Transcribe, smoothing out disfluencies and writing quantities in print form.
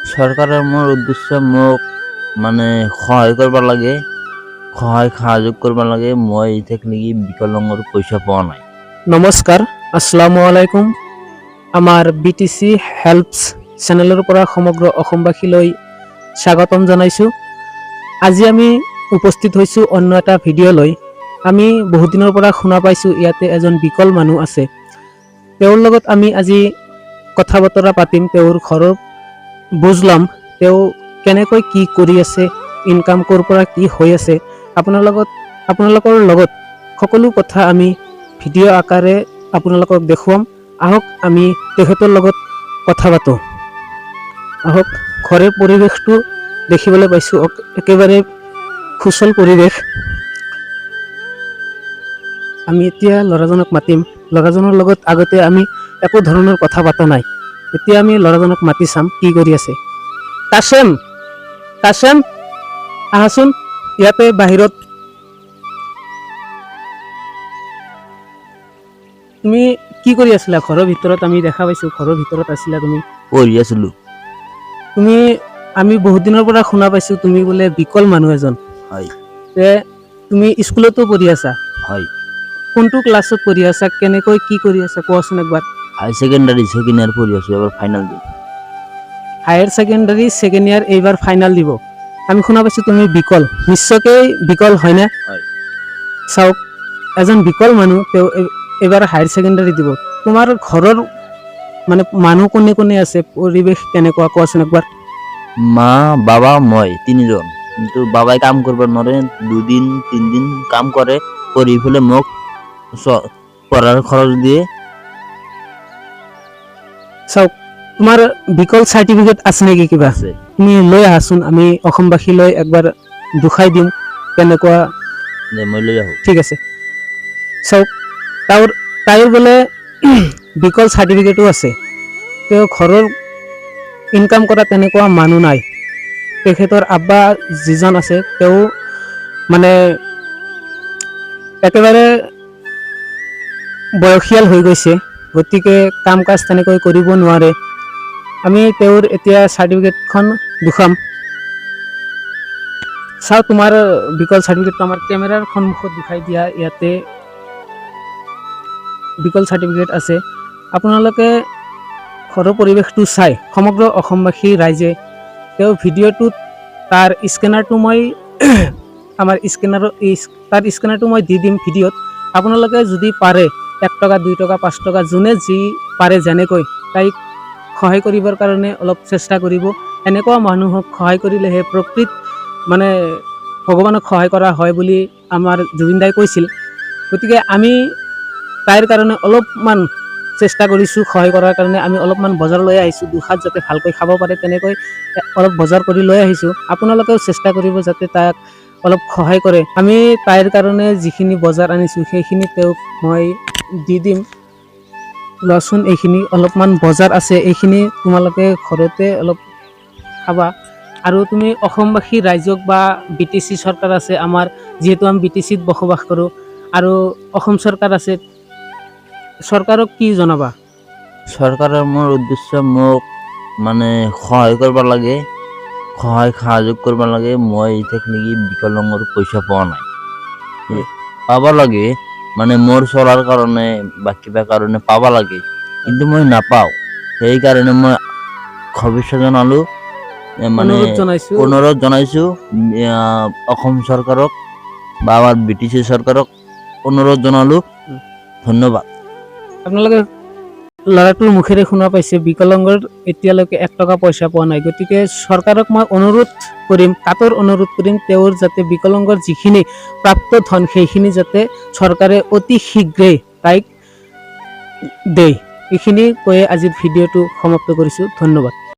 চৰকাৰৰ মোৰ উদ্দেশ্য মোক মানে সহায় কৰিব লাগে, সহায় সহযোগ কৰিব লাগে। মই এতিয়া নেকি বিকলাংগৰ পইচা পোৱা নাই। নমস্কাৰ, আসসালামু আলাইকুম। আমাৰ বিটিচি হেল্পছ চেনেলৰ পৰা সমগ্ৰ অসমবাসীলৈ স্বাগতম জনাইছোঁ। আজি আমি উপস্থিত হৈছোঁ অন্য এটা ভিডিঅ' লৈ। আমি বহুত দিনৰ পৰা শুনা পাইছোঁ ইয়াতে এজন বিকল মানুহ আছে। তেওঁৰ লগত আমি আজি কথা বতৰা পাতিম, তেওঁৰ ঘৰৰ বুজ ল'ম, তেওঁ কেনেকৈ কি কৰি আছে, ইনকাম ক'ৰ পৰা কি হৈ আছে। আপোনালোকৰ লগত সকলো কথা আমি ভিডিঅ' আকাৰে আপোনালোকক দেখুৱাম। আহক, আমি তেখেতৰ লগত কথা পাতোঁ। আহক। ঘৰৰ পৰিৱেশটো দেখিবলৈ পাইছোঁ, একেবাৰে সুচল পৰিৱেশ। আমি এতিয়া ল'ৰাজনক মাতিম। ল'ৰাজনৰ লগত আগতে আমি একো ধৰণৰ কথা পতা নাই। এতিয়া আমি ল'ৰাজনক মাতি চাম কি কৰি আছে। কাশেম, কাশেম, আহাচোন ইয়াতে বাহিৰত। তুমি কি কৰি আছিলা ঘৰৰ ভিতৰত? আমি দেখা পাইছো ঘৰৰ ভিতৰত আছিলা তুমি। পঢ়ি আছিলোঁ। তুমি, আমি বহুত দিনৰ পৰা শুনা পাইছো তুমি বোলে বিকল মানুহ এজন। হয়। তে তুমি স্কুলতো পঢ়ি আছা? হয়। কোনটো ক্লাছত পঢ়ি আছা, কেনেকৈ কি কৰি আছা, কোৱাচোন একবাৰ। হাই ছেকেণ্ডাৰী ছেকেণ্ড ইয়াৰ পঢ়ি আছোঁ, এবাৰ ফাইনেল দিম। হায়াৰ ছেকেণ্ডাৰী ছেকেণ্ড ইয়াৰ এইবাৰ ফাইনেল দিব। আমি শুনা পাইছো তুমি বিকল, নিশ্চয়কৈ বিকল হয়নে? হয়। চাওক, এজন বিকল মানুহ, তেওঁ এইবাৰ হায়াৰ ছেকেণ্ডাৰী দিব। তোমাৰ ঘৰৰ মানে মানুহ কোনে কোনে আছে, পৰিৱেশ কেনেকুৱা, কোৱাচোন একবাৰ। মা, বাবা, মই তিনিজন। কিন্তু বাবাই কাম কৰিব নোৱাৰে, দুদিন তিনিদিন কাম কৰে, কৰি পেলাই মোক পঢ়াৰ খৰচ দিয়ে। চাওক, তোমাৰ বিকল চাৰ্টিফিকেট আছে নেকি কিবা? আছে। তুমি লৈ আহাচোন, আমি অসমবাসীলৈ একবাৰ দুখাই দিম কেনেকুৱা। দে, মই লৈ আহোঁ। ঠিক আছে। চাওক, তাইৰ বোলে বিকল চাৰ্টিফিকেটো আছে। তেওঁ ঘৰৰ ইনকাম কৰা তেনেকুৱা মানুহ নাই। তেখেতৰ আব্বা যিজন আছে, তেওঁ মানে একেবাৰে বয়সীয়াল হৈ গৈছে, গতিকে কাম কাজ তেনেকৈ কৰিব নোৱাৰে। আমি তেওঁৰ এতিয়া চাৰ্টিফিকেটখন দেখুৱাম। চাওঁ, তোমাৰ বিকল চাৰ্টিফিকেটটো আমাৰ কেমেৰাৰ সন্মুখত দেখাই দিয়া। ইয়াতে বিকল চাৰ্টিফিকেট আছে। আপোনালোকে ঘৰৰ পৰিৱেশটো চাই সমগ্ৰ অসমবাসী ৰাইজে তেওঁ ভিডিঅ'টোত তাৰ স্কেনাৰটো মই আমাৰ স্কেনাৰৰ তাৰ স্কেনাৰটো মই দি দিম ভিডিঅ'ত। আপোনালোকে যদি পাৰে 1 টকা, 2 টকা, 5 টকা, যোনে যি পাৰে যেনেকৈ তাইক সহায় কৰিবৰ কাৰণে অলপ চেষ্টা কৰিব। এনেকুৱা মানুহক সহায় কৰিলেহে প্ৰকৃত মানে ভগৱানক সহায় কৰা হয় বুলি আমাৰ জুবিন দাই কৈছিল। গতিকে আমি তাইৰ কাৰণে অলপমান চেষ্টা কৰিছোঁ সহায় কৰাৰ কাৰণে। আমি অলপমান বজাৰ লৈ আহিছোঁ, দুসাঁজ যাতে ভালকৈ খাব পাৰে তেনেকৈ অলপ বজাৰ কৰি লৈ আহিছোঁ। আপোনালোকেও চেষ্টা কৰিব যাতে তাক অলপ সহায় কৰে। আমি তাইৰ কাৰণে যিখিনি বজাৰ আনিছোঁ, সেইখিনি তেওঁক মই দি দিম। লোৱাচোন, এইখিনি অলপমান বজাৰ আছে, এইখিনি তোমালোকে ঘৰতে অলপ খাবা। আৰু তুমি অসমবাসী ৰাইজক বা বিটিচি চৰকাৰ আছে আমাৰ, যিহেতু আমি বিটিচিত বসবাস কৰোঁ, আৰু অসম চৰকাৰ আছে, চৰকাৰক কি জনাবা? চৰকাৰৰ মোৰ উদ্দেশ্য মোক মানে সহায় কৰিব লাগে, সহায় সহযোগ কৰিব লাগে। মই এতিয়া নেকি বিকলাংগৰ পইচা পোৱা নাই। পাব লাগে, মানে মোৰ চলাৰ কাৰণে বা কিবা কাৰণে পাব লাগে, কিন্তু মই নাপাওঁ। সেইকাৰণে মই শুভেচ্ছা জনালোঁ, মানে অনুৰোধ জনাইছো। অনুৰোধ জনাইছোঁ, অসম চৰকাৰক বা আমাৰ বিটিচি চৰকাৰক অনুৰোধ জনালোঁ। ধন্যবাদ। আপোনালোকে ল'ৰাটোৰ মুখেৰে শুনা পাইছে, বিকলাংগৰ এতিয়ালৈকে 1 টকা পইচা পোৱা নাই। গতিকে চৰকাৰক মই অনুৰোধ কৰিম, কাতৰ অনুৰোধ কৰিম, তেওঁৰ যাতে বিকলাংগৰ যিখিনি প্ৰাপ্ত ধন, সেইখিনি যাতে চৰকাৰে অতি শীঘ্ৰেই তাইক দিয়ে। এইখিনি কৈয়ে আজিৰ ভিডিঅ'টো সমাপ্ত কৰিছোঁ। ধন্যবাদ।